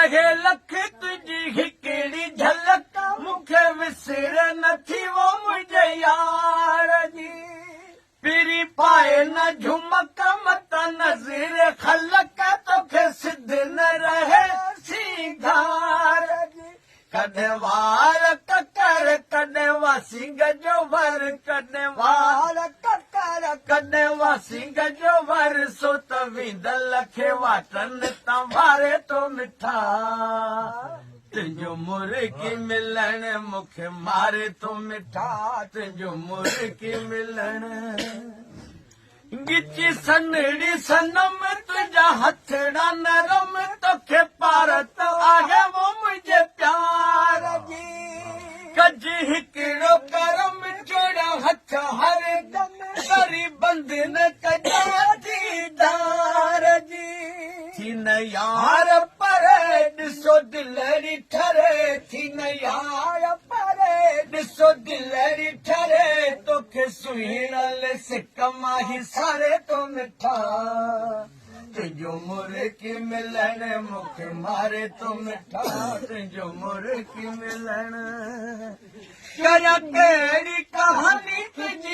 لهي لک تنهنجي هڪڙي جهلڪ مون کي وسري نٿي وو منهنجي يار جي. پرين پائي نه جهمڪ متان نظر خلق توکي سڌ نه رهي سينگار جي. ڪڏهن وار ڪڪر ڪڏهن واسينگ جو ور ڪڏهن وار ڪڪر ڪڏهن واسينگ جو ور سو ته ويندل کي واٽن تان واري ٿو مٺا تنهنجو مرڪي ملڻ مون کي ماري ٿو مٺا تنهنجو مرڪي ملڻ. ڳچي سنهڙي صنم تنهنجا هٿڙا نرم توکي پارت آهي وو منهنجي پيار جي ڪج هڪڙو ڪرم جوڙيا هٿ هر دم وري بند نه ڪجان ديدار جي ٿي نه يار پري ڏسو دلڙي ٺري ٿي نه يار پري ڏسو دلڙي ٺري توکي سهڻل سڪ ماهي ساري ٿو مٺا تنهنجو مرڪي ملڻ مون کي ماري ٿو مٺا تنهنجو مرڪي ملڻ ڪريان ڪهڙي ڪهاڻي تنهنجي.